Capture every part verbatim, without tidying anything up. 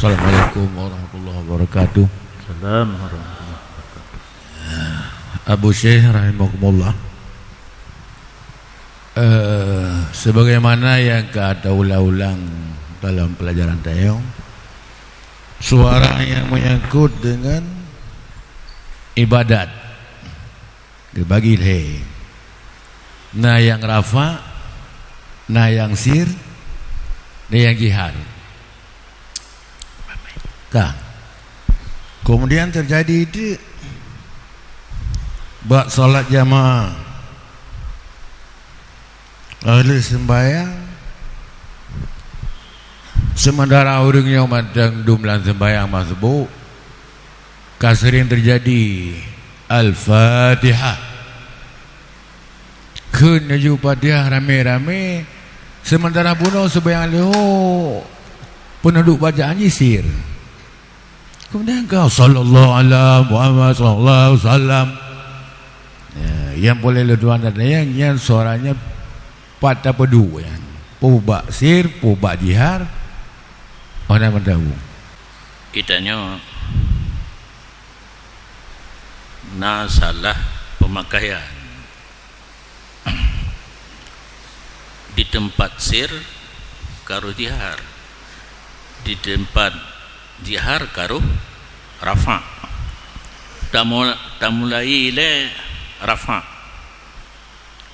Assalamualaikum warahmatullahi wabarakatuh. Salam warahmatullahi wabarakatuh. Abu Syekh rahimakumullah. Eh, sebagaimana yang ka taulang-ulang dalam pelajaran tayong, suara yang menyangkut dengan ibadat dibagi lhèe. Na nyang rafa, na nyang sir, na nyang jihar. Ka. Kemudian terjadi itu bak salat jamaah. Ahli sembahyang, sementara ureueng nyoe mantong dum lam sembahyang masbuk, ka sering terjadi Al-Fatihah. Kheun laju Fatihah ramé-ramé, sementara bunoe sembahyang leuhô, peuneudok bacaan jih sir. Kemudian ka, "Sallallahu ala Muhammad, sallallahu alaihi wasallam." Ya, nyang boleh lé tuan dan nyang, nyang suaranya pat tapeuduek nyan. Peue bak sir, peue bak jihar, hana meudabu. Geutanyoe na salah peumakaian. Di teumpat sir ka rôh jihar, di teumpat jihar ka rôh rafa. Tamu-, tamulai lé rafa.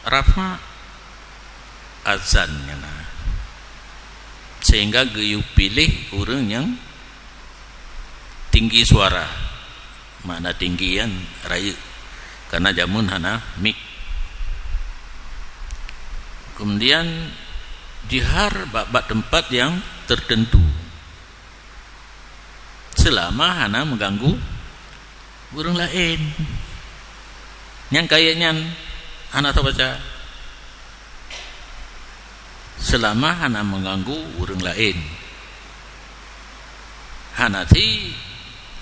Rafa azan nyan na. Sehingga geuyue piléh ureueng nyang tinggi suara. Makna tinggi nyan rayeuk, karena jameun hana mik. Kemudian jihar bak, bak teumpat nyang tertentu, seulama hana meuganggu ureueng laén. Nyang kayèe nyan hana tabaca. Seulama hana meuganggu ureueng laén. Hana ti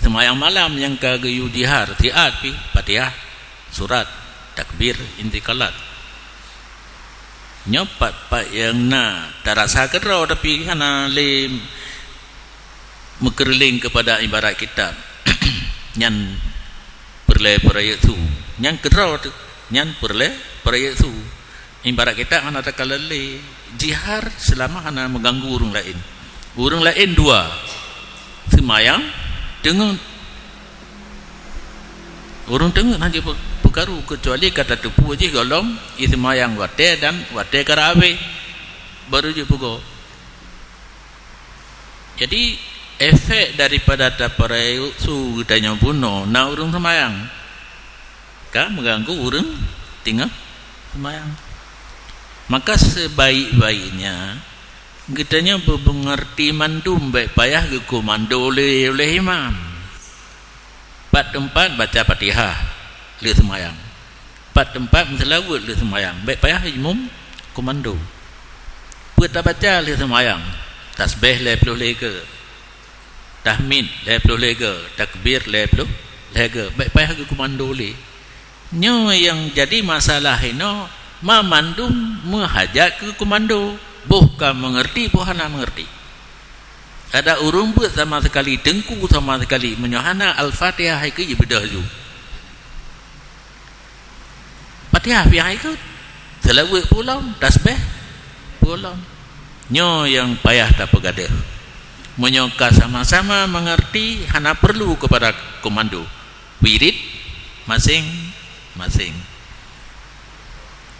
seumayang malam nyang ka geuyue jihar, siat pih Fatihah, surat, takbir, intiqalat. Nyoe pat-pat nyang na tarasa keudroe, tapi hana lé meukeureuléng keupada ibarat kitab. Nyan peureulèe peurayeuk su. Nyan keudroe teuh, nyan peureulèe peurayeuk su. Ibarat kitab hana takalon lé, jihar seulama hana meuganggu ureueng laén. Ureueng laén dua, seumayang teungeut. Ureueng teungeut hana jipeukaru, keucuali ka tateupeue jih gohlom jiseumayang watèe dan watèe ka rab abéh, baru jipeugoe. Jadi, efek daripada tapeurayeuk su geutanyoe bunoe na ureueng seumayang ka meuganggu ureueng teungoh seumayang. Maka sebaik-baiknya geutanyoe beumeungeurti mandum, bèk payah geukomando lé, oleh imam. Pat teumpat baca Fatihah lé seumayang. Pat teumpat meuseulaweuet lé seumayang. Bèk payah imum komando. Peue tabaca lé seumayang? Tasbeh lhèe ploh lhèe keue. Tahmid lhèe ploh lhèe keue. Takbir lhèe ploh lhèe keue. Bèk payah geukomando lé. Nyoe nyang jadi masalah inoe, ma mandum meuhajat keu komando. Boh ka meungeurti, boh hana meungeurti. Ada ureueng beuet sama sekali, teungku sama sekali, meunyoe hana Al-Fatihah hai keu jibeudôh ju. Fatihah piah hai keu, seulaweuet peue lom, tasbeh peue lom. Nyoe nyang payah tapeugadôh. Meunyoe ka sama-sama meungeurti, hana peurlu keupada komando. Wirid maséng-maséng.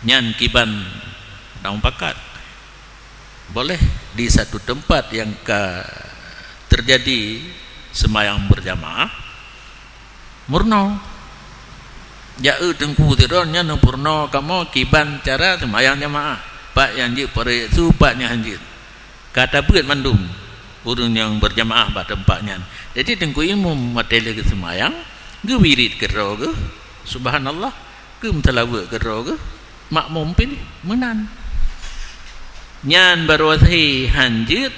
Nyan kiban tamupakat. Boleh di satu tempat nyang ka terjadi seumayang berjamaah, meurunoe. Jak eu teungku sidroe nyan neupeurunoe kamoe kiban cara seumayang jamaah, pat nyang jeuet peurayeuk su, pat nyang han jeuet. Ka tabeuet mandum ureueng nyang berjamaah bak teumpat nyan. Jadi teungku imum watèe lheueh geuseumayang, geuwirid keudroe geuh, subhanallah, geumeuseulaweuet keudroe geuh, makmum pih meunan. Nyan baroe asai han jeuet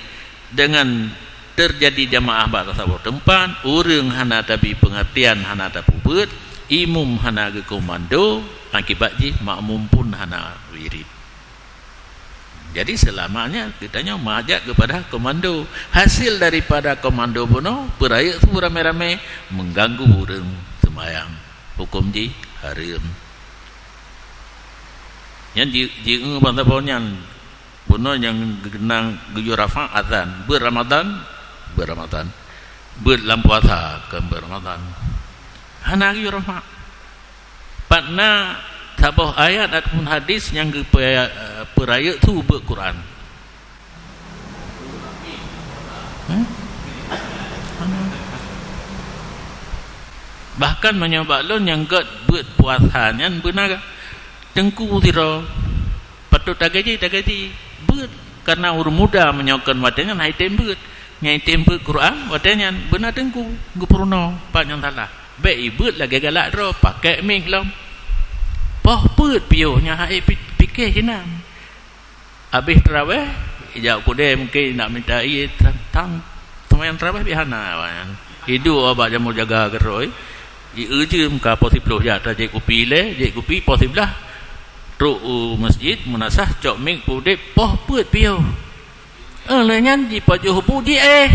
deungon teujadi jamaah bak saboh teumpat, ureueng hana tabri peungeurtian, hana tapeubuet, imum hana geukomando, akibat jih makmum pun hana wirid. Jadi, seulama nyan geutanyoe meujak keupada komando. Hasil daripada komando bunoe, peurayeuk su ramé-ramé, mengganggu ureuëng seumayang. Huköm jih hareuem. Nyan ji-, jieu bansa po nyan, bunoe nyang geunang geuyue rafa' azan, beuet Ramadhan, beuet Ramadhan, beuet lam puasa, kon beuet Ramadhan. Hana geuyue rafa'. Pat na saboh ayat ataupun hadis nyang geupeu-, peurayeuk su beuet Quran. Hmm? Bahkan meunyoe bak lôn nyang gét beuet puasa nyan beuna teungku sidroe. Patôt tagaji, tagaji beuet, karena ureuëng muda meunyoe kon watée nyan han item beuet. Nyang item beuet Quran watée nyan beuna teungku geupeurunoe pat nyang salah. Bék ibeuet lagée galak droe, pakai mik lom. Poh peuet piôh nyan hai pi-, pike sinan. Habéh teurawéh, ijak kudée mungken nak minta ie tang, tang seumayang teurawéh pih hana awaknyan. Iduek bak jamur jaga keudroe, ieu jeuem ka poh siploh jak tajép kupi lé, jép kupi poh siblaih. Trok u masjid, meunasah, cok mik, peudeb, poh peuet piôh. Eh, lheueh nyan jipajoh bu jiéh.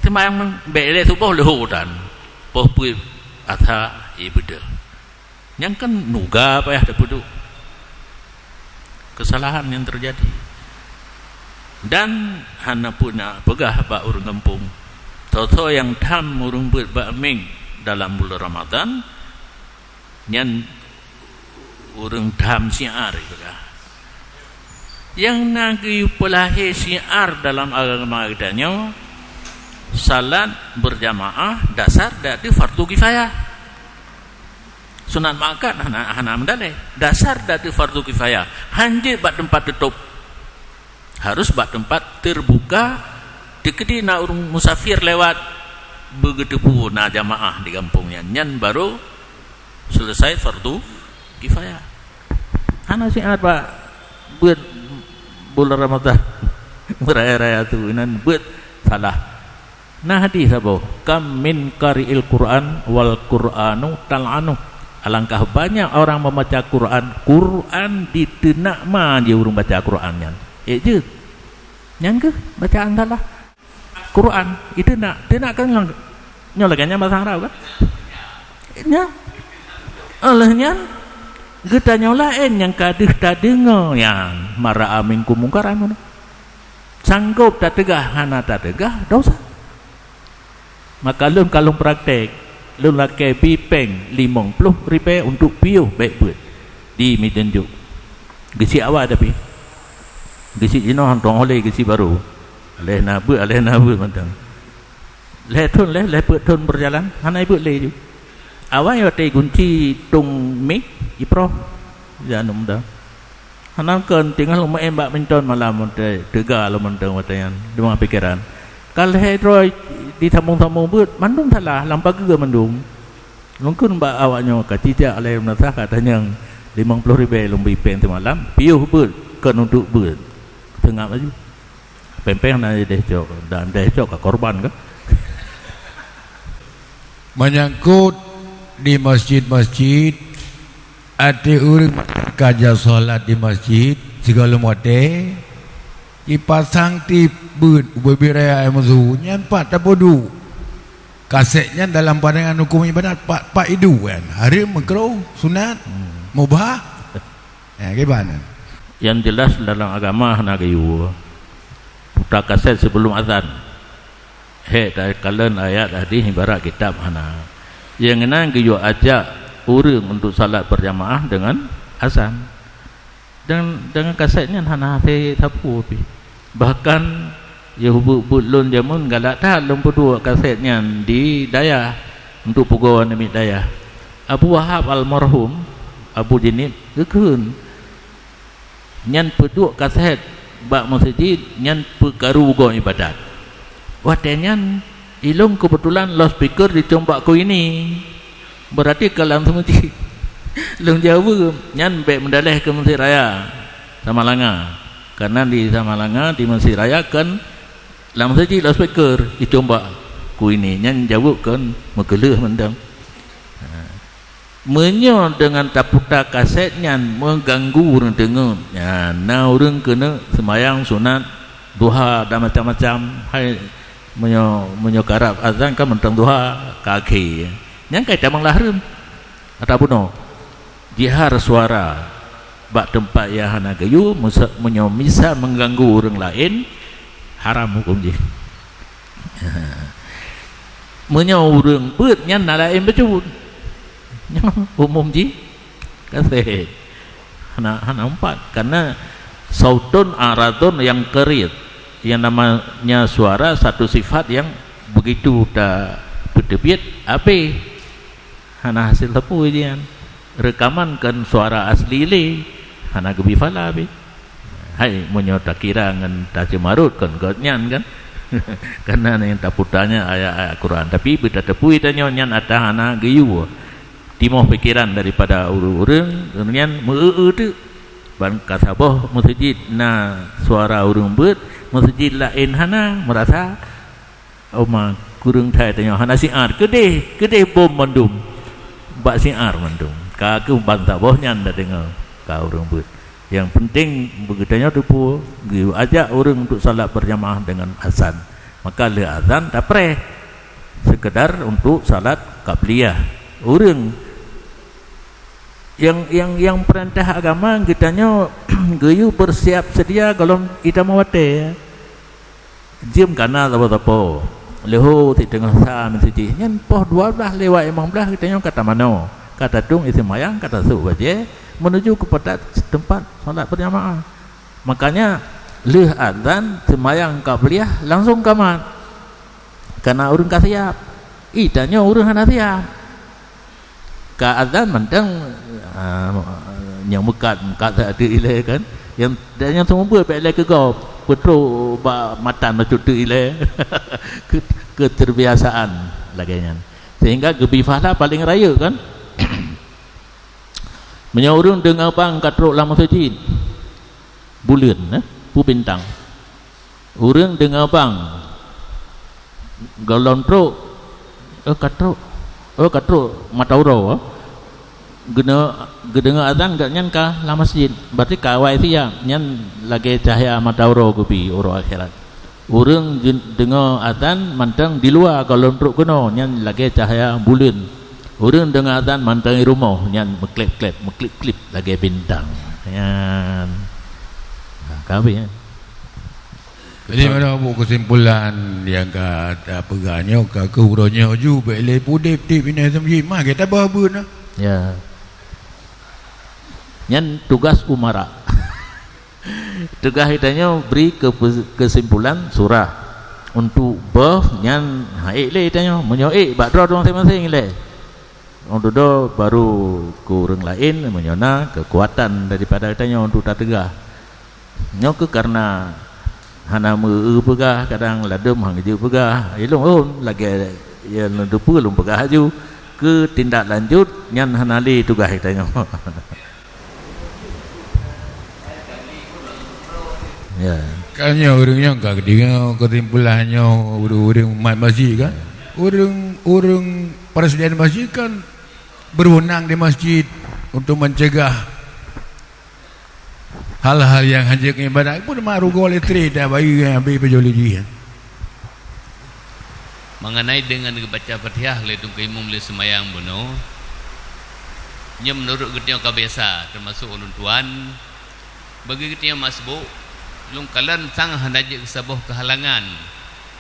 Seumayang bék lé suboh leuho tan. Poh peuet asa ibeudôh. Nyang kan nuga payah tapeuduek. Kesalahan yang terjadi. Dan hana peureunah peugah bak ureuëng gampông, soe-soe nyang tham ureuëng beuet bak mik dalam buleuen Ramadhan, nyan ureuëng tham syiar, ipeugah. Nyang na geupeulahé syiar dalam agama geutanyoe, salat berjamaah dasar datu fardu kifayah. Sunat muakkad hana, hana meudalé. Dasar datu fardu kifayah. Hanjeuet bak teumpat teutôb. Harus bak teumpat terbuka, teukeudi na ureuëng musafir lewat, beugeuteupeue na jamaah di gampông nyan. Nyan baru selesai fardu kifayah. Hana syiar bak beuet buleuen Ramadhan. Meuraya-raya tu, inan beuet salah. Na hadis saboh, "Kam min qari'il Qur'an wal Qur'anu tal'anu." Alangkah banyak orang membaca Quran, Quran diteunak ma jih ureuëng baca Quran nyan. Ék jeuet. Nyan keuh bacaan salah. Quran, iteunak, teunak kan nyoe lagée nyan bahasa Arab kan? Nya. Oleh nyan, geutanyoe laén nyang ka deuh tadeungoe nyan, mara aminkum mungkaran. Sanggob tateugah hana tateugah, dosa. Maka lôn ka lôn praktek, lôn lakée bi péng limong ploh ribée untuk piôh bék beuet di Medan Juk. Geusiek awai tapi. Geusiek jinoe hantong oleh geusiek baru. Lheueh na beuet, lheueh na beuet mantong. Lhée thon lheueh, lhée peuet thon beujalan, hana ibeuet lé ju. Awai watée gunci tong mik, iproh. Ya, anu muda. Hana kon tinggai lom maén badminton malam, teuga lom mantong watée nyan, deungon pikeran. Ka lhée droe disambong-sambong beuet, mandum salah, lam pageue mandum. Mungken bak awak nyoe ka cijak lé meunasah ka tanyong limong ploh ribée lom bri péng teumalam, piôh beuet, kon untuk beuet. Teungab laju. Péng-péng na deh cok, dan deh cok ka korban ka. Menyangkut di masjid-masjid, até ureuëng ka jak salat di masjid, sigohlom watée, jipasang tip beuet ubé-bé raya ayam su, nyan pat tapeuduek. Kaset nyan dalam pandangan hukum ibadat pat, pat iduek kan. Hareuem, makruh, sunat, mubah. Ya, gimana? Yang jelas dalam agama hana geuyue puta kaset sebelum azan. Hék takalon ayat hadis ibarat kitab hana. Nyang na geuyue ajak ureuëng untuk salat berjamaah dengan azan. Dan dengan kaset nyan hana hase sapeue pih. Bahkan, ya, buet-buet lôn jameun galak that lôn peuduek kaset nyan di dayah untuk peugoe namiet dayah. Abu Wahab almarhum, Abu Jeunib, geukheun, nyan peuduek kaset bak meuseujid nyan peukaru goe ibadat. Watée nyan, ilôn keubeutulan loudspeaker dicom bak kuini. Beurati ka lam seumeujid. Lôn jaweueb, nyan bék meudaleh keu Meuseujid Raya Samalanga. Kareuna di Samalanga, di Meuseujid Raya kan lam meuseujid loudspeaker, icom bak kuini. Nyan jaweueb kan meukeuleuh mantong. Ha. Meunyoe deungon taputa kaset nyan meuganggu ureuëng deungoe, nyan na ureuëng keuneuk seumayang sunat, duha dan macam-macam, hai meunyoe, meunyoe karab azan kan mantong duha ka akhé. Nyan kai tamong lahreum. Ata bunoe, jihar suara bak teumpat nyang hana geuyue, meunyoe misa meuganggu ureuëng laén, haram huköm jih. Meunyoe ureuëng beuet nyan na laén bacut. Nyoe umum jih kasét. Hana, hana umpat. Karena sautun aradun yang kerit. Yang namanya suara satu sifat yang begitu ta peuteubiet, habéh. Hana hasé teupeu jian. Reukaman kon suara asli lé, hana geubi fala pih. Hai, meunyoe takira ngon taceumarot kon gobnyan kan? Karena nyang taputa nyan ayat-ayat Quran. Tapi beutateupeue tanyoe nyan ata hana geuyue. Timoh pikeran daripada ureuëng-ureuëng nyan meu-eu teuk. Ban ka saboh meuseujid na suara ureuëng beuet, meuseujid laén hana, meurasa Oma kureueng that tanyoe hana siar, keudeh, keudeh bom mandum. Bak siar mandum. Ka keuh ban saboh nyan tadeungoe ka ureuëng beuet. Nyang peunteng beugitu tanyoe teupeu geuyue ajak ureuëng untuk salat berjamaah dengan azan. Maka lheueh azan tapreh sekedar untuk salat qabliyah. Ureuëng nyang, nyang, nyang peurintah agama geutanyoe geuyue bersiap sedia gohlom itamong watée. Jeuem kana sapo-sapo, leuho sit teungoh sa meuseujid, nyan poh dua blaih lewat limong blaih geutanyoe ka tamanoe, ka tatueng ié seumayang, ka tasôk bajée meunuju keupada teumpat salat berjamaah. Makanya lheueh azan seumayang qabliyah langsong kamat, kana ureuëng ka siap. Ié tanyoe ureuëng hana siap. Ka azan mantong, ah, nyang meukat, meukat that teuk ilée kan. Nyang, dan nyang seumeubeuet bék ilée keu gob, peutrok bak matan bacut teuk ilée. Ke-, keterbiasaan lagée nyan. Sehingga geubi fala paleng rayeuk kan. Meunyoe ureuëng deungoe bang ka trok lam meuseujid, buleuen, eh, peue bintang. Ureuëng deungoe bang, gohlom trok, eh, ka trok, eh, ka trok mata uroe, eh. Geuno-, geudeungoe azan gobnyan ka lam masjid, berarti ka awai siap, nyan lagée cahya mata uroe geubi uroe akhirat. Ureuëng jin-, deungoe azan mantong di luwa gohlom trok keunoe, nyan lagée cahya buleuen. Ureuëng deungoe azan mantong di rumoh, nyan meukleb-kleb, meuklib-klib lagée bintang. Nyan. Nah, ka habéh, ya. Jadi, mana buet keusimpulan nyang ka tapeugah nyoe, ka keuh uroe nyoe ju, bék lé pudeb tieb inan seumjit, mah gata bah beuet na. Ya. Nyan tugas umara. Tugas geutanyoe bri keupe-, keusimpulan surah. Untuk beuh nyan han ék lé geutanyoe. Meunyoe ék, bak droe masing-masing lé. Untuk droe baru keu ureuëng laén, meunyoe na keukuatan daripada geutanyoe untuk tateugah. Nyoe keuh kareuna hana meu-eu peugah, kadang ladôm han geujeuet peugah. Ilôn lôn lagée nyang lôn teupeue lôn peugah laju, keu tindak lanjut nyan hana lé tugaih geutanyoe. Ya. Ka nyoe ureuëng nyoe ka geudeungoe keusimpulan nyoe ureuëng-ureuëng mat masjid kan? Ureuëng, ureuëng presiden masjid kan berwenang di masjid untuk mencegah hal-hal nyang hanjeuet ngon ibadat, pun mak rugoe lé tré dak bayeue nyang habéh pajoh lé jih. Mengenai dengan geubaca Fatihah lé teungku imum lé seumayang bunoe, nyoe meunurot geutanyoe ka biasa, teumasok ulôn tuan, bagi geutanyoe masbuk, lôn kalon sang hana jeuet keu saboh keuhalangan.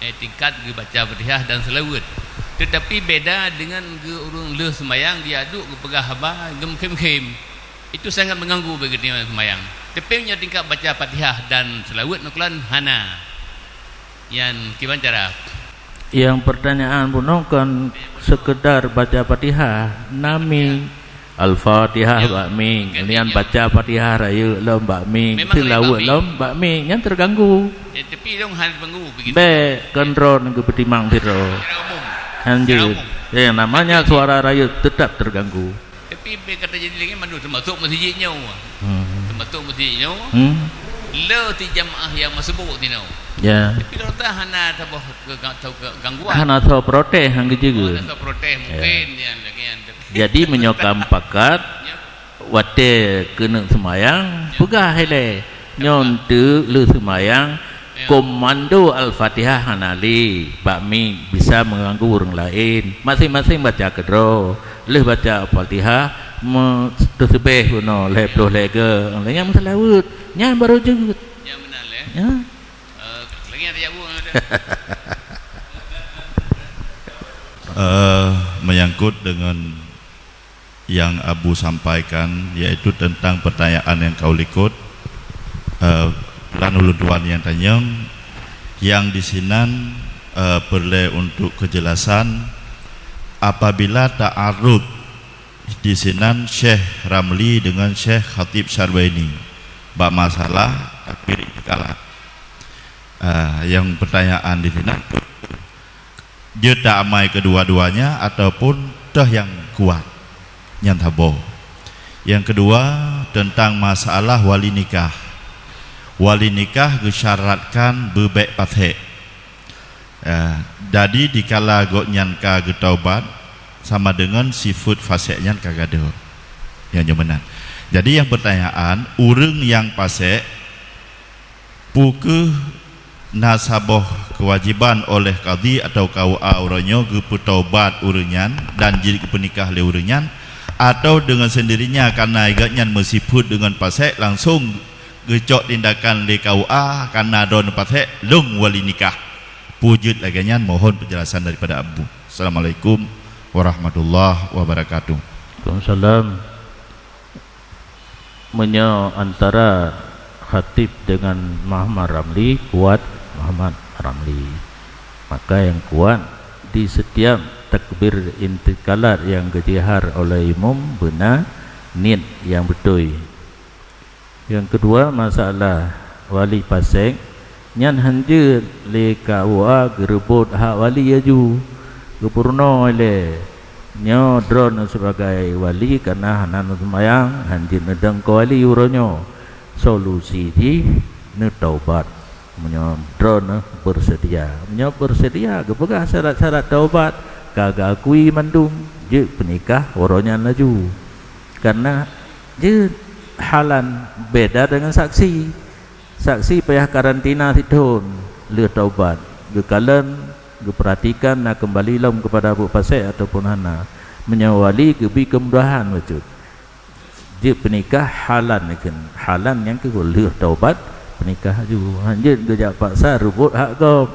Eh, tingkat geubaca Fatihah dan seulaweuet. Teutapi beda deungon geu ureuëng lheueh seumayang, geujak duek geupeugah haba, geumeukhém-khém. Itu sangat meuganggu bagi geutanyoe seumayang. Tapi meunyoe tingkat baca Fatihah dan seulaweuet neukalon hana. Nyan kiban cara? Nyang pertanyaan bunoe kon sekedar baca Fatihah, nami Al-Fatihah bak mieng, nyan baca Fatihah rayeuk lom bak mieng, seulaweuet lom bak mieng, nyan teuganggu. Eh, tapi dong hana teuganggu begitu. Bék, kon droe geupeutimang sidroe. Secara umum. Hanjeuet. Secara umum. Yang namanya suara rayeuk tetap terganggu. Tapi bék kata jadi lagi mandum teumasok meuseujid nyoe. Hmm. Teumasok meuseujid nyoe. Hmm. Le ti jamaah nyang meuseubut tinoe. Ya. Tapi lôn rasa hana saboh ke-, ke-, ke-, gangguan. Hana soe protes han geujeuet. Oh, hana soe protes, ya, mungkin nyan lagèe nyan. Jadi meunyoe ka meupakat, ya, watèe keuneuk seumayang, ya, peugah ilèe. Nyoe teuk lheueh seumayang, ya, komando Al-Fatihah hana lé, bak mic bisa meuganggu ureueng laén. Maséng-maséng baca keudroe, lheueh baca Al-Fatihah, meuteusubeh bunoe lhèe ploh lhèe gèe, lheueh nyan meuseulaweuet, nyan barô jeuet. Nyan meunan lé. Ya. Eh, lagèe nyan tajak bueng ada. Eh, menyangkut dengan yang Abu sampaikan, yaitu tentang pertanyaan yang kau likot, eh, lan ulôn tuan nyang tanyong, yang di sinan, eh, perlu untuk kejelasan, apabila ta'arud di sinan Syekh Ramli dengan Syekh Khatib Syarbaini bak masalah takbir intiqalat. Ah, yang pertanyaan di sinan, jeuet ta amai kedua-duanya ataupun teuh nyang kuat? Nyan saboh. Nyang keudua, teuntang masalah wali nikah. Wali nikah geusyaratkan beubèk pasék. Ya, jadi dikala gobnyan ka geutaubat, sama deungon sifeuet fasék nyan ka gadôh. Nyan jeuet meunan. Jadi nyang pertanyaan, ureueng nyang pasék, peu kheueh na saboh keuwajéban oleh kadhi atawa K U A uroe nyoe geupeutaubat ureueng nyan dan jeuet geupeunikah lé ureueng nyan, atawa deungon seundirinya kareuna gobnyan meusifeuet deungon pasék langsong geucok tindakan lé K U A kareuna droeneuh pasék lom wali nikah? Peu jeuet lagèe nyan, mohon penjelasan daripada Abu. Assalamualaikum warahmatullahi wabarakatuh. Waalaikumsalam. Meunyoe antara khatib dengan Muhammad Ramli, kuat Muhammad Ramli. Maka nyang kuat, di setiap takbir intiqalat nyang geujihar oleh imum, beuna niet nyang beutôi. Nyang keudua, masalah wali pasék, nyan han jeuet lé K U A geureubot hak wali laju. Geupeurunoe ilèe, nyoe droeneuh sibagai wali kareuna hana neuseumayang, han jeuet neudong keu wali uroe nyoe. Solusi jih neutaubat. Meunyoe droeneuh beuseudia. Meunyoe beuseudia, geupeugah syarat-syarat taubat, ka geuakui mandum, jeuet peunikah uroe nyan laju. Kareuna jeuet halan beda deungon saksi. Saksi payah karantina sithon lheueh taubat, geukalon, geupeuratikan na keumbali lom keupada buet pasék ataupun hana. Meunyoe wali geubri keumudahan bacut, jeuet peunikah halan kheun. Halan nyan keuh lheueh taubat, peunikah laju. Han jeuet geujak paksa reubot hak gob.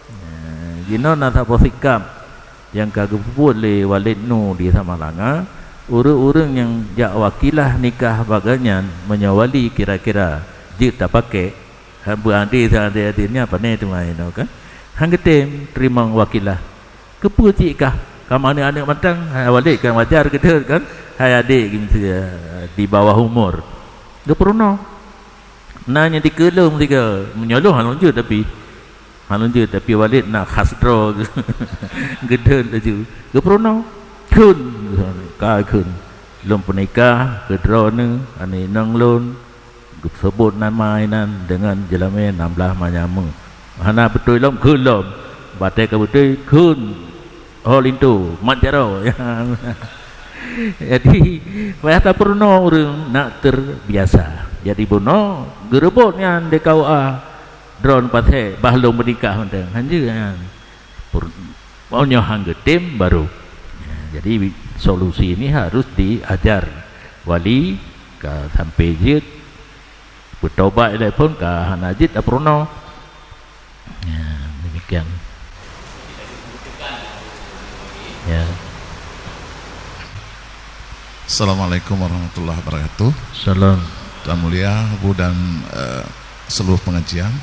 Nah, jinoe na saboh sikap nyang ka geupeubuet lé Walid Nu di Samalanga, ureueng-ureueng nyang jak wakilah nikah bak gobnyan, meunyoe wali kira-kira jeuet tapakék, han beuadé, seadé-adé nyan, pane teuma inoe kan, han geutem teurimong wakilah. Keupeue cit kah? Kamoe aneuk-aneuk mantong, hai Walid kan wajar geutheun kan, hai adék geumiseue di bawah umur. Geupeurunoe. Na nyang dikeue lom sigoe, meunyoe lôn hana lôn jeuet tapi. Hana lôn jeuet, tapi Walid na khas droe geuh. Geudeuet laju. Geupeurunoe. Kheun. Ka kheun. Lôn peunikah keu droeneuh, aneuk inong lôn. Geuseubot nama inan deungon jeulamé nam blaih manyama. Hana beutôi lom, kheun lom. Batée ka beutôi, kheun. Oh, linto, mat jaroe. Jadi, payah tapeurunoe ureuëng nak terbiasa. Jadi, bunoe geureubot nyan di K U A. Droeneuh pasék, bah lôn meunikah mantong. Hanjeuet nyan. Pur-, oh, nyoe han geutem baru. Ya, jadi, solusi ini harus diajar. Wali ka sampai jeuet, beutobat ilée phon ka hana jeuet tapeurunoe. Ya, demikian. Ya. Assalamualaikum warahmatullahi wabarakatuh. Salam. Tuan Mulia, Abu dan, eh, seluruh pengajian.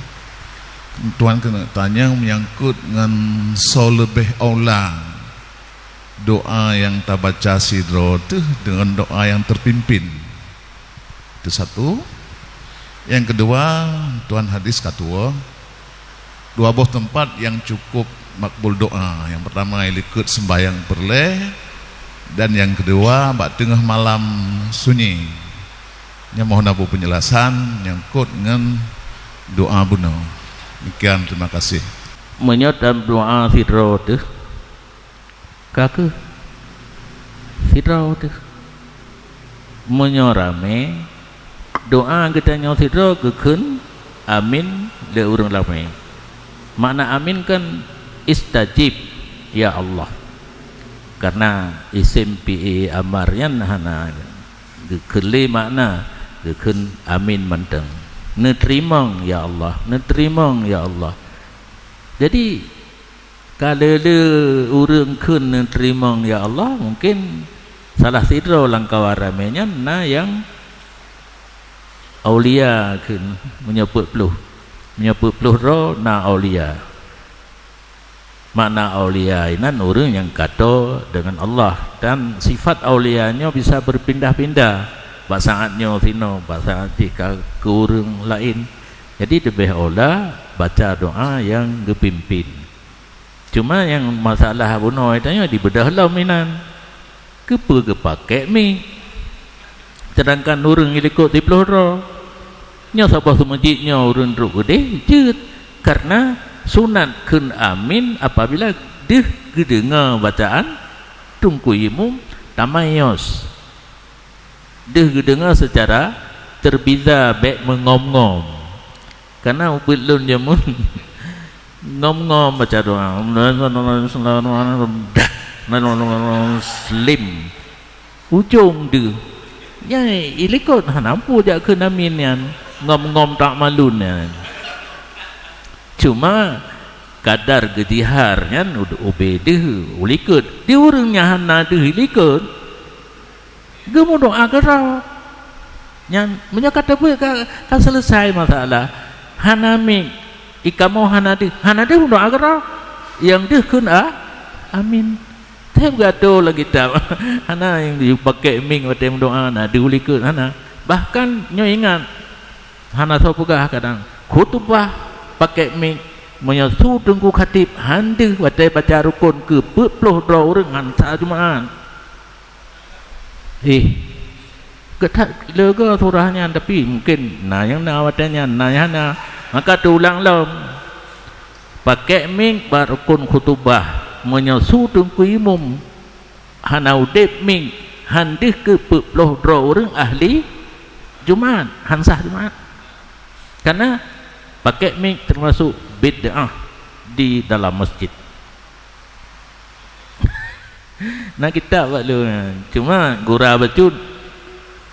Tuan keuneuk tanyong menyangkut ngon soe leubeh aula doa nyang tabaca sidroe teuh deungon doa nyang teupimpén. Itu satu. Nyang keudua, tuan hadis ka tuwoe, dua boh teumpat nyang cukup makbul doa. Nyang peurtama, likot seumbahyang peureulée, dan nyang keudua, bak teungoh malam sunyi. Nyoe mohon na peunjelasan nyangkot ngon doa bunoe. Demikian, terima kasih. Meunyoe tam doa sidroe teuh, ka kheueh sidroe teuh. Meunyoe ramé, doa geutanyoe sidroe geukheun amin lé ureuëng ramé. Makna amin kan istajib, ya Allah. Karena isim fi'il amar nyan hana geukheun lé makna, geukheun amin mantong. Neuteurimong, ya Allah, neuteurimong, ya Allah. Jadi, ka le-le ureuëng kheun neuteurimong, ya Allah, mungkin salah sidroe lam kawan ramé nyan na nyang aulia kheun, meunyoe peuet ploh. Meunyoe peuet ploh droe na aulia. Makna aulia inan ureuëng nyang kato deungon Allah, dan sifat aulia nyoe bisa beupindah-pindah. Bak saát nyoe sinoe, bak saát jih ka keu ureuëng laén. Jadi leubeh aula baca doa nyang geupimpén. Cuma nyang masalah bunoe tanyoe dibeudôh lom inan. Keupeue geupakék mic? Seudangkan ureuëng ilikot siploh droe. Nyoe saboh seumeujid nyoe ureuëng trok keudeh jeuet. Karena sunat kheun amin apabila deuh geudeungoe bacaan Teungku Imum tamayos. Deuh geudeungoe seucara teurbida, bék meungom-ngom. Karena ubit lôn jameun ngom-ngom baca doa. Slim. Ujong deuh. Nyan ilikot hana peue jak kheun amin nyan. Ngom-ngom tak malun nyan. Cuma kadar geujihar nyan u-, ubé deuh ulikot. Di ureuëng nyang hana deuh ilikot, geumeudoa keudroe. Nyan, meunyoe ka teubeuet ka, ka seuleusai masalah. Hana mic, ikamoe hana deuh, hana deuh meudoa keudroe. Nyang deuh kheun a-, amin. Teuh geuatoe lam kitab. Hana nyang jipakék mic watée meudoa, na deuh ulikot, hana. Bahkan nyoe ingat, hana soe peugah kadang, khutubah pakék mic, meunyoe su teungku khatib han deuh watée baca rukon keu peuet ploh droe ureuëng han sah Jumaat. Ih, geutak leuga surah nyan, tapi mungkin na nyang na watée nyan, na nyang hana. Maka teuulang lom. Pakék mic bak rukon khutubah, meunyoe su teungku imum hana udeb mic, han deuh keu peuet ploh droe ureuëng ahli Jumaat, han sah Jumaat. Karena pakék mic teumasok bid'ah di dalam masjid. Na kitab bak lôn, cuma gura bacut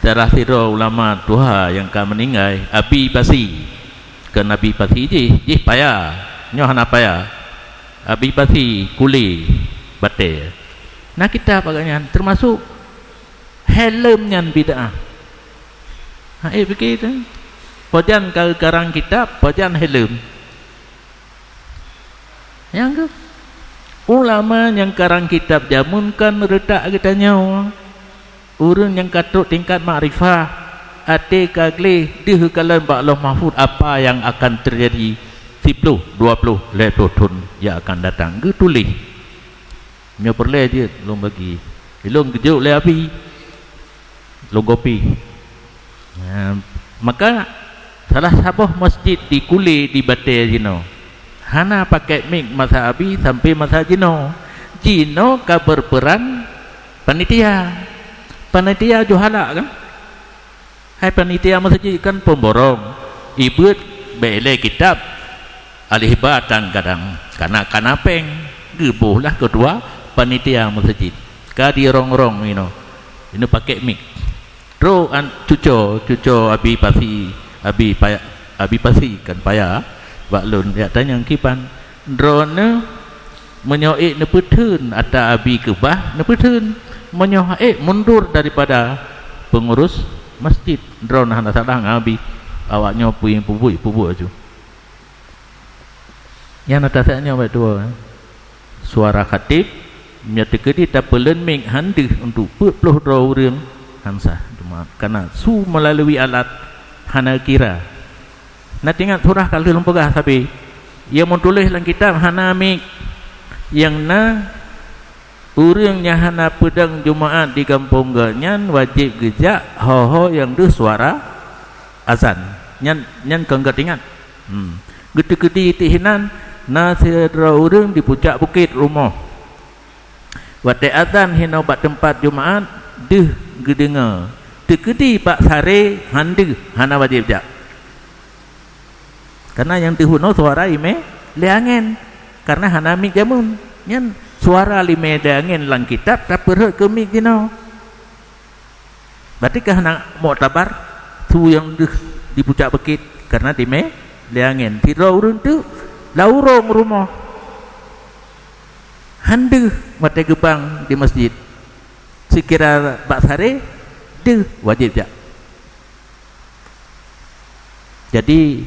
salah sidroe ulama tuha nyang ka meuninggai, Abi Pasi. Kon Abi Pasi jih, jih paya. Nyoe hana paya. Abi Pasi, Kule, Batée. Na kitab agak nyan, teumasok heleuem nyan bid'ah. Ha, eh, pike teuh. Pajan ka karang kitab, pajan heleuem. Nyang keuh, ulama nyang karang kitab jameun kan reutak geutanyoe. Ureuëng nyang ka trok tingkat makrifah, até ka gleh deuh kalon bak Lauh Mahfuz apa nyang akan teujadi siploh, dua ploh, lhée ploh thon nyang akan datang, geutuléh. Nyoe peureulée jeuet lôn bagi. Ilôn geujok lé Abi. Lôn gopi. Ha, maka salah saboh masjid di Kule di Batée jinoe hana pakék mic masa Abi sampai masa jinoe. Jinoe ka beupeuran panitia. Panitia juhala kan? Hai panitia masjid kan pemborong, ibeuet bék ilée kitab alih ba tan kadang kana-kana péng, geuboh lah ketua panitia masjid. Ka dirong-rong inoe, inoe pakék mic. Trok an cuco, cuco Abi Pasi, Abi paya, Abi Pasi kan paya bak lôn jak tanyong kiban. Droeneuh meunyoe ék neupeutheun ata Abi keubah, neupeutheun. Meunyoe hana ék mundur daripada peungurus masjid, droeneuh hana salah ngon Abi. Awak nyoe puing pubuet-pubuet aju. Nyan ata saat nyoe bak dua, eh. Suara khatib, meunyoe teukeudi tapeuleuen mic han deuh untuk peuet ploh droe ureuëng, han sah. Cuma kana su meulalu alat hana kira. Na teuingat surah ka lheueh lôn peugah sabe. Nyang meutuléh lam kitab hana mic. Nyang na Ureuëng nyang hana peudong Jumaat di gampông geuh nyan wajéb geujak ho-ho nyang deuh suara azan. Nyan, nyan kon gét ingat. Hmm. Geuteukeudi teuh hinan, na sidroe ureuëng di pucak bukét rumoh. Watée azan hinoe bak teumpat Jumaat deuh geudeungoe. Teukeudi bak saré han deuh, hana wajéb jak. Karena nyang teuhunoe suara imé lé angén, karena hana miet jameun. Nyan suara limé lé angén lam kitab tapeurhot keu miet jinoe. Berarti ka hana muktabar su nyang deuh di pucak bukét, karena dimé lé angén. Sidroe ureuëng teuk lam ureuëng rumoh, han deuh watée geubang di masjid. Seukira bak saré deuh wajéb jak. Jadi,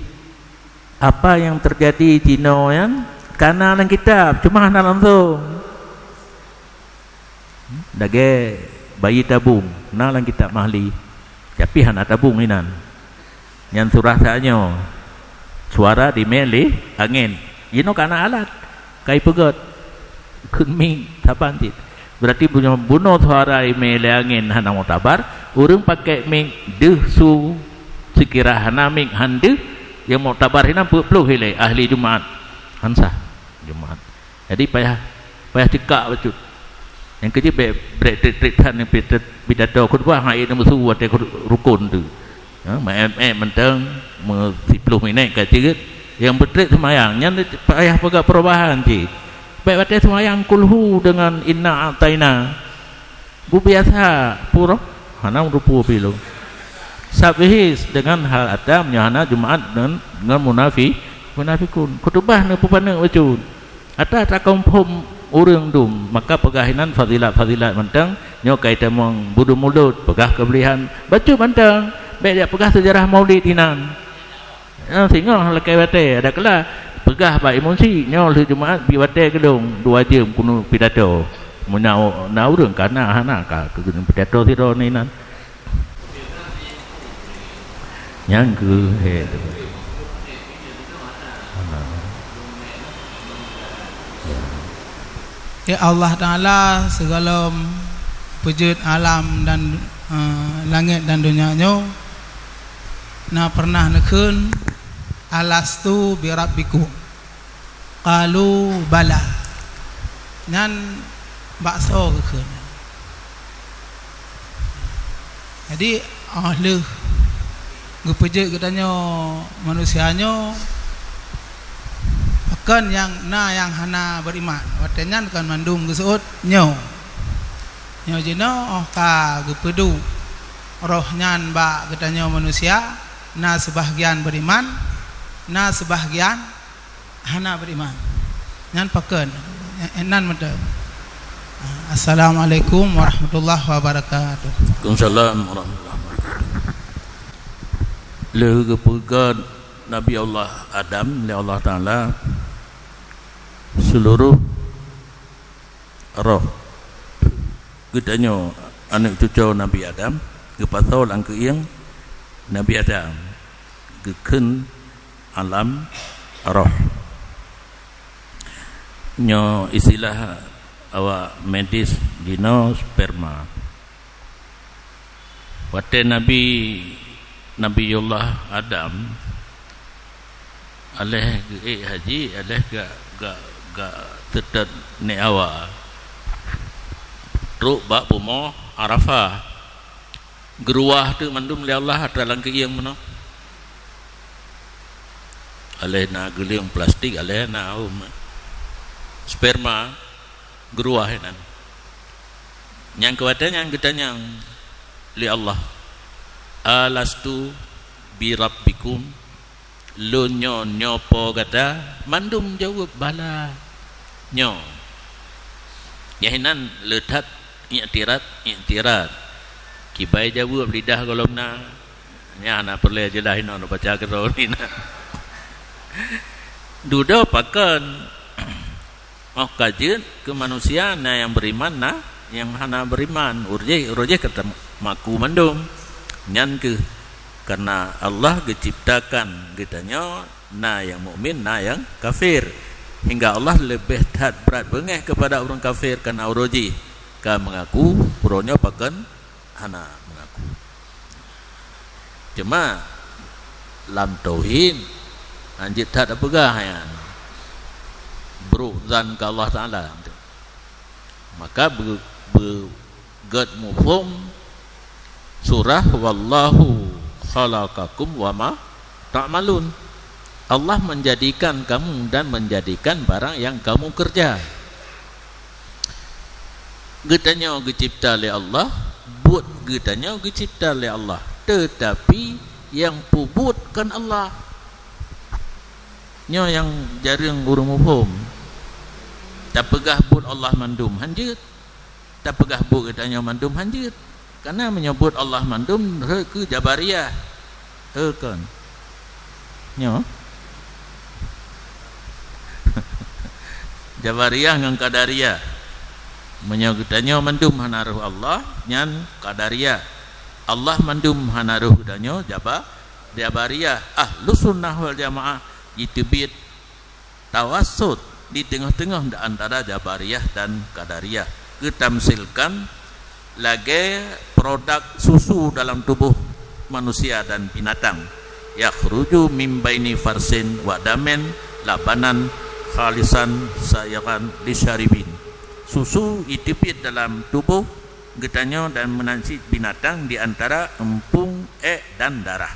apa nyang teujadi jinoe nyan ka na lam kitab, cuma hana langsong. Lagée bayi tabong, na lam kitab Mahli, tapi hana tabong inan. Nyan surah tanyoe, suara dimé lé angén. Jinoe ka na alat, ka ipeugét. Kheun miet saban cit. Berarti bunoe, bunoe suara imé lé angén hana muktabar, ureuëng pakai miet deuh su, seukira hana miet han deuh, nyang muktabar hinan peuet ploh ilée ahli Jumaat. Han sah Jumaat. Jadi payah, payah cekak bacut. Nyang keujeuet bék brek treb-treb that nyang pita-, pidato khutbah hana ié neumeusu watée khut-, rukon tu. Ha, meuém-ém mantong, meu siploh minét ka jeuet. Nyang beutreb seumayang, nyan payah peugah perubahan cit. Bék watée seumayang kulhu deungon inna a'taina. Beubiasa pura, hana meurupue pilu. Sabihis deungon hal ata meunyoe hana Jumaat deungon, deungon munafi-, munafikun. Khutubah neupeupaneuk bacut. Ata takonfom ureuëng dum, maka peugah inan fadilat-fadilat mantong, nyoe kai tamong budu mulod, peugah keubeulihan, bacut mantong, bék jak peugah seujarah maulid inan. Ah, singoh lakée watée, ada kala peugah bak imeum si, nyoe lheueh Jumaat bi watée keudong dua jeuem keuneuk pidato. Meunyoe na ureuëng ka na hana ka keuneuk pidato sidroe inan. Nyang keu he tu. Ha. Ya. Ya Allah Taala, sigohlom peujeuet alam dan, eh, langét dan donya nyoe, na pernah neukheun, "Alastu birabbikum?" Qalu, "Bala." Nyan bak soe geukheun. Jadi, óh lheueh geupeujeuet geutanyoe manusia nyoe, pakon nyang na nyang hana beriman. Watée nyan kon mandum geuseuôt nyoe. Nyoe jinoe óh ka geupeuduek roh nyan bak geutanyoe manusia, na seubahgian beriman, na seubahgian hana beriman. Nyan pakon? Nyan mantong. Assalamualaikum warahmatullahi wabarakatuh. Waalaikumsalam warahmatullahi wabarakatuh. Lheueh geupeugét Nabi Allah Adam lé Allah Taala, seluruh roh geutanyoe aneuëk cucoe Nabi Adam geupasoe lam keuieng Nabi Adam, geukheun alam roh. Nyoe istilah awak medis jinoe sperma. Watée Nabi, Nabiullah Adam, aléh geuék haji, aléh gak, gak, gak teutot nyak Hawa, trok bak bumoe Arafah. Geuruwah teuk mandum lé Allah atra lam keuieng meunoe. Aléh na geulieng plastik, aléh na, oh, sperma geuruwah inan. Nyang keu watée nyan geutanyong lé Allah, "Alastu birabbikum?" Lôn nyoe, nyoe Po gata? Mandum jaweueb, "Bala, nyoe." Nyang inan le that iktirad, iktirad. Kibai jaweueb lidah gohlom na. Nyan hana peureulée jeulaih inoe neubaca keudroe nyan. Dudoe pakon? Óh ka jeuet keu manusia, na nyang beriman, na nyang hana beriman. Ureuëng jéh, ureuëng jéh ka teumaku mandum. Nyan kheueh karena Allah geuciptakan geutanyoe na nyang mukmin, na nyang kafir. Hingga Allah leubeh that brat beungéh keupada ureuëng kafir, kareuna uroe jih ka meungaku, uroe nyoe pakon hana meungaku. Cuma lam tauhid, hanjeuet that tapeugah nyan, brok zan keu Allah Taala. Maka be-, be-, gét muphom surah, "Wallahu khalaqakum wa ma ta'malun." Allah menjadikan kamu dan menjadikan barang yang kamu kerja. Geutanyoe geucipta lé Allah, buet geutanyoe geucipta lé Allah, teutapi nyang peubuet kon Allah. Nyoe nyang jareueng ureuëng muphom. Tapeugah buet Allah mandum hanjeuet, tapeugah buet geutanyoe mandum hanjeuet. Kareuna meunyoe buet Allah mandum rhot keu Jabariyah. Hei kon. Nyoe. Jabariyah ngon Qadariyah. Meunyoe geutanyoe mandum hana roh Allah, nyan Qadariyah. Allah mandum hana roh geutanyoe, Jaba-, Jabariyah. Ahlussunnah wal Jamaah jiteubiet tawassut di teungoh-teungoh antara Jabariyah dan Qadariyah, geutamsilkan lagée produk susu dalam tuboh manusia dan binatang, "Yakhruju mim baini farsin wa damin labanan khalisan saighan lisyaribin." Susu jiteubiet dalam tuboh geutanyoe dan meunan cit binatang di antara eumpung, ék dan darah.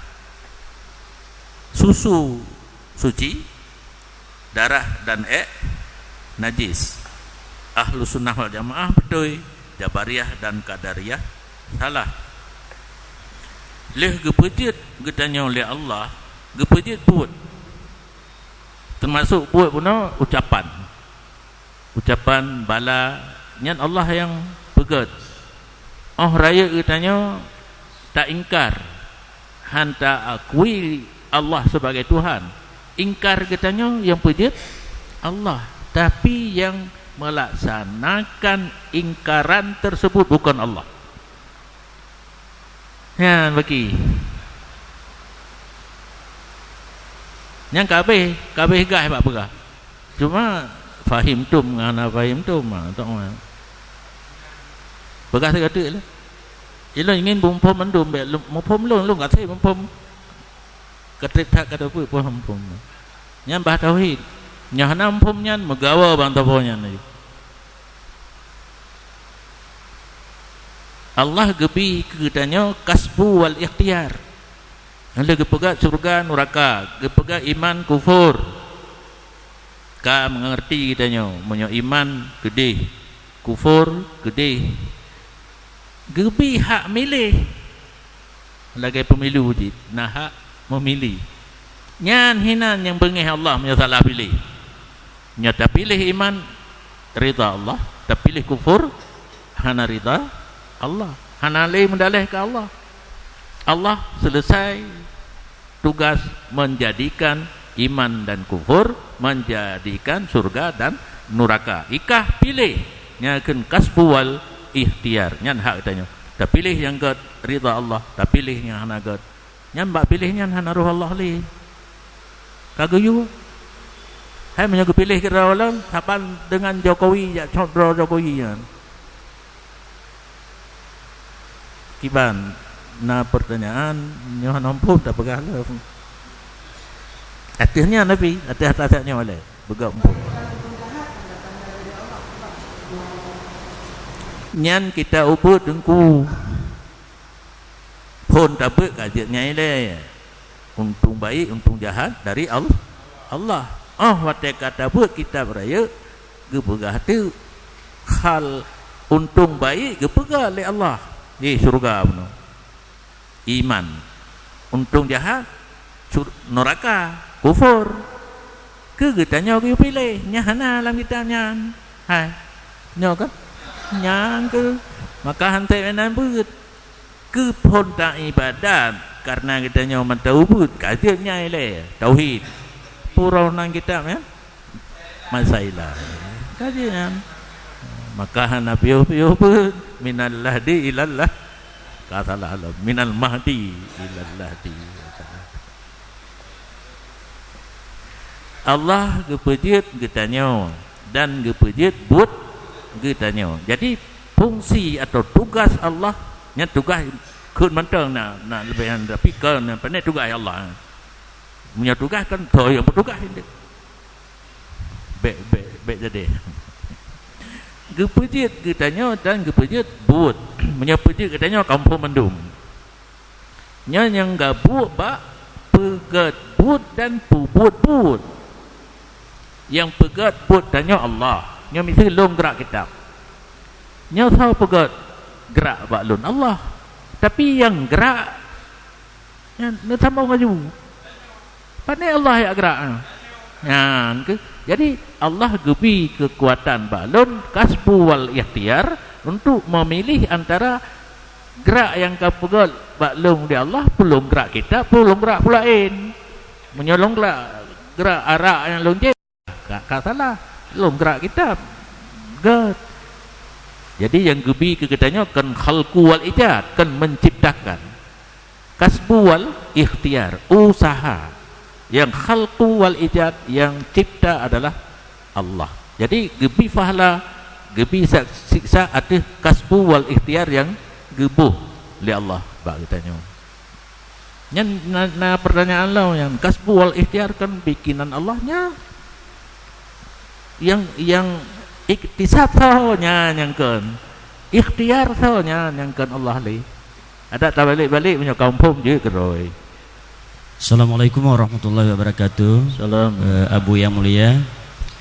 Susu suci, darah dan ék najis. Ahlussunnah wal Jamaah beutôi, Jabariyah dan Qadariyah salah. Lheueh geupeujeuet geutanyoe lé Allah, geupeujeuet buet. Teumasok buet bunoe ucapan. Ucapan bala nyan Allah nyang peugét. Óh rayeuk geutanyoe taingkar, han taakui Allah sebagai Tuhan. Ingkar geutanyoe nyang peujeuet Allah, tapi nyang melaksanakan ingkaran tersebut bukan Allah. Nyan bagi. Nyang ka habéh, ka habéh gaih bak peugah. Cuma fahimtum ngon hana fahimtum, ha, tok ma. Peugah sigoe teuk lé. Ilôn ingin muphom mandum, bék lôn, muphom lôn, lôn ka sép muphom. Ka trép that ka teupeu muphom. Nyan bah tauhid. Nyang hana muphom nyan meugawa bang teuboh nyan laju. Allah geubi keu geutanyoe kasbu wal ikhtiyar. Lé geupeugah syurga, nuraka, geupeugah iman, kufur. Ka meungerti geutanyoe, meunyoe iman keudeh, kufur keudeh. Geubi hak miléh. Lagée pemilu jih, na hak memilih. Nyan hinan nyang beungéh Allah meunyoe salah piléh. Nyoe tapiléh iman, ridha Allah, tapiléh kufur, hana ridha Allah, hana lé meudaleh keu Allah. Allah selesai tugas menjadikan iman dan kufur, menjadikan syurga dan nuraka. Ikah piléh, nyan kheun kasbu wal ikhtiyar, nyan hak geutanyoe. Tapiléh nyang gét ridha Allah, tapiléh nyang hana gét. Nyan bak piléh nyan hana roh Allah lé. Ka geuyue. Hai meunyoe geupiléh keu droe lom, saban deungon Jokowi jak cok droe Jokowi nyan. Kiban na pertanyaan nyoe hana muphom tapeugah lom. Ateueh nyan tapi, ateueh atas nyoe lé, beugok muphom. Nyan kita ubeuet teungku. Phon tabeuet ka jeuet nyan ilée. Untông baik, untông jahat dari Al-, Allah. Óh watée ka tabeuet kitab rayeuk, geupeugah teuk hal untông baik geupeugah lé Allah. Di syeuruga bunoe. Iman. Untông jahat, sur-, neuraka, kufur. Keu geutanyoe geupiléh, nyan hana lam kitab nyan. Hai. Nyoe kan? Nyan keuh. Maka han teuingat beuet. Keuphon taibadat, kareuna geutanyoe mantong ubeuet, ka jeuet nyan ilée, tauhid. Pura nan kitab, ya? Masailah. Ka jeuet nyan. Maka hana piôh-piôh beuet, minal lahdi ilallah. Ka salah lom, minal mahdi ilallah di. Allah geupeujeuet geutanyoe dan geupeujeuet buet geutanyoe. Jadi, fungsi atau tugas Allah, nyan tugas kheun mantong na, na leubeh nyan, tapi kon na pandai tugas Allah. Meunyoe tugas kan toh nyang peutugas indeh. Bèk, bèk, bèk jadi. Geupeujeuet geutanyoe dan geupeujeuet buet. Meunyoe peujeuet geutanyoe kamoe mandum. Nyan nyang gabuek bak peugèt buet dan peubuet buet. Nyang peugèt buet tanyoe Allah. Nyoe miseue lôn grak kitab. Nyoe soe peugèt grak bak lôn? Allah. Tapi nyang grak nyan neusambông laju. Pane Allah jak grak nyan. Nyan keuh. Jadi, Allah geubi keukuatan bak lôn, kasbu wal ikhtiyar, untuk meumiléh antara grak nyang ka peugèt bak lôn lé Allah, peue lôn grak kitab, peue lôn grak peue laén. Meunyoe lôn grak, grak arak nyang lôn jieb, ka, ka salah. Lôn grak kitab. Gèt. Jadi, nyang geubi keu geutanyoe kon khalqu wal ijad, kon menciptakan. Kasbu wal ikhtiyar, usaha. Nyang khalqu wal ijad, nyang cipta adalah Allah. Jadi, geubi pahala, geubi sa-, siksa ateueh kasbu wal ikhtiyar nyang geuboh lé Allah bak geutanyoe. Nyan na, na pertanyaan lom nyan, kasbu wal ikhtiyar kan bikinan Allah nyan. Nyang, nyang iktisab soe nyan nyang kon. Ikhtiyar soe nyan nyang kon Allah lé. Adak tabalek-balek meunyoe kamoe phom jeuet keudroe. Assalamualaikum warahmatullahi wabarakatuh. Salam. Eh, Abu yang mulia,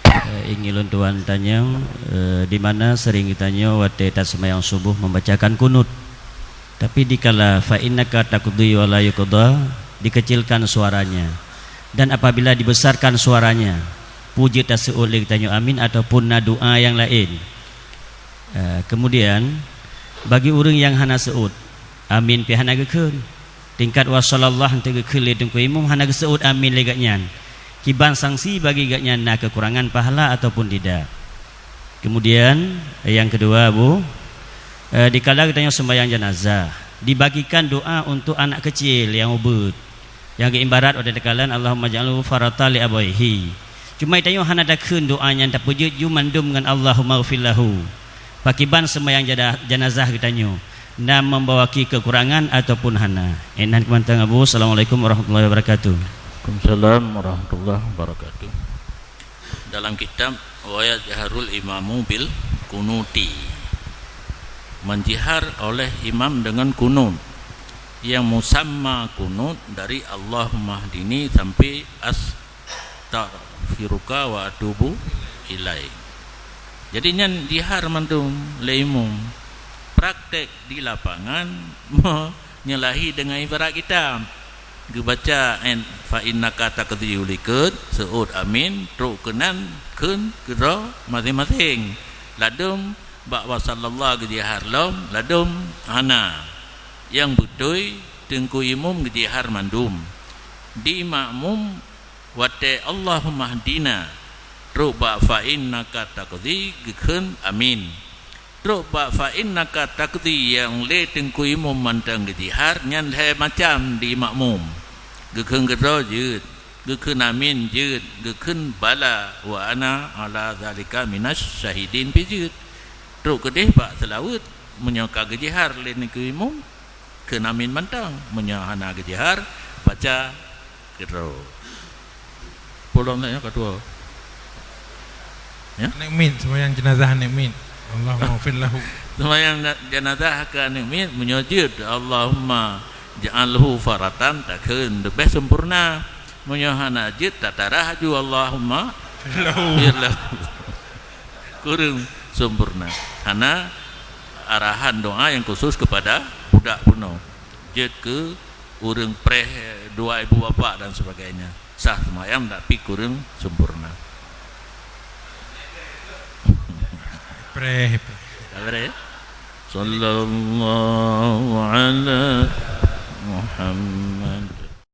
eh, ingin lôn tuan tanyong, eh, di mana sering geutanyoe watèe taseumayang suboh membacakan kunut. Tapi dikala fa innaka taqdi wa la yuqda, dikecilkan suaranya. Dan apabila dibesarkan suaranya, peue jeuet taseuôt lé geutanyoe amin ataupun na doa nyang laén. Eh, kemudian, bagi ureuëng nyang hana seuôt, amin pih hana geukheun. Tingkat wa sallallahu hana geukheun lé Teungku Imum, hana geuseuôt amin lé gobnyan. Kiban sanksi bagi gobnyan, na keukurangan pahala ataupun tidak. Kemudian, yang kedua, Bu, eh, dikala geutanyoe sembahyang jenazah, dibagikan doa untuk anak kecil nyang ubit. Nyang geuibarat watèe teukalon, "Allahumma ja'alhu faratan li abawaihi." Cuma tanyoe hana takheun doa nyan, tapeujeuet ju mandum ngon "Allahummaghfir lahu." Pakiban seumayang jada-, janazah geutanyoe, na membawaki keukurangan ataupun hana? Inan keumantong Abu. Assalamualaikum warahmatullahi wabarakatuh. Waalaikumsalam warahmatullahi wabarakatuh. Dalam kitab, "Wa yajharul imamu bil kunuti", menjihar oleh imam dengan kunut, yang musamma kunut dari "Allahummahdini" sampai "Astaghfiruka wa atubu ilaik". Jadi nyan jihar mandum lé imum. Praktek di lapangan menyalahi dengan ibarat kitab. Geubaca en, "Fa innaka taqdi" likot, seuôt "Amin", trok keunan kheun keudroe maséng-maséng. Ladôm bak "Wa sallallahu" geujihar lom, ladôm hana. Nyang beutôi, Teungku Imum geujihar mandum. Di makmum, watée "Allahummahdina", trok bak "Fa innaka taqdi" geukheun "Amin". Trok bak "Fa innaka taqdi" nyang lé Teungku Imum mantong geujihar, nyan lhée macam di makmum. Geukheun keudroe jeuet, geukheun "Amin" jeuet, geukheun "Bala wa ana ala zalika minasy syahidin" pih jeuet. Trok keudeh bak seulaweuet, meunyoe ka geujihar lé Teungku Imum, kheun "Amin" mantong, meunyoe hana geujihar, baca keudroe. Pulang tanya kedua. Ya? Aneuk miet, sembahyang jenazah aneuk miet. Allahummaghfir lahu. Sembahyang na-, jenazah keu aneuk miet, meunyoe jeuet, "Allahumma ja'alhu faratan", takheun leubeh sempurna. Meunyoe hana jeuet, tatarah laju, "Allahumma" Lahu. Iyalah. Kureueng sempurna. Hana arahan doa yang khusus kepada budak bunoe. Jeuet keu ureueng preh dua ibu bapak dan sebagainya. Sah seumayang tapi kureueng sempurna. Preh, preh. Sabar ya. Sallallahu ala Muhammad.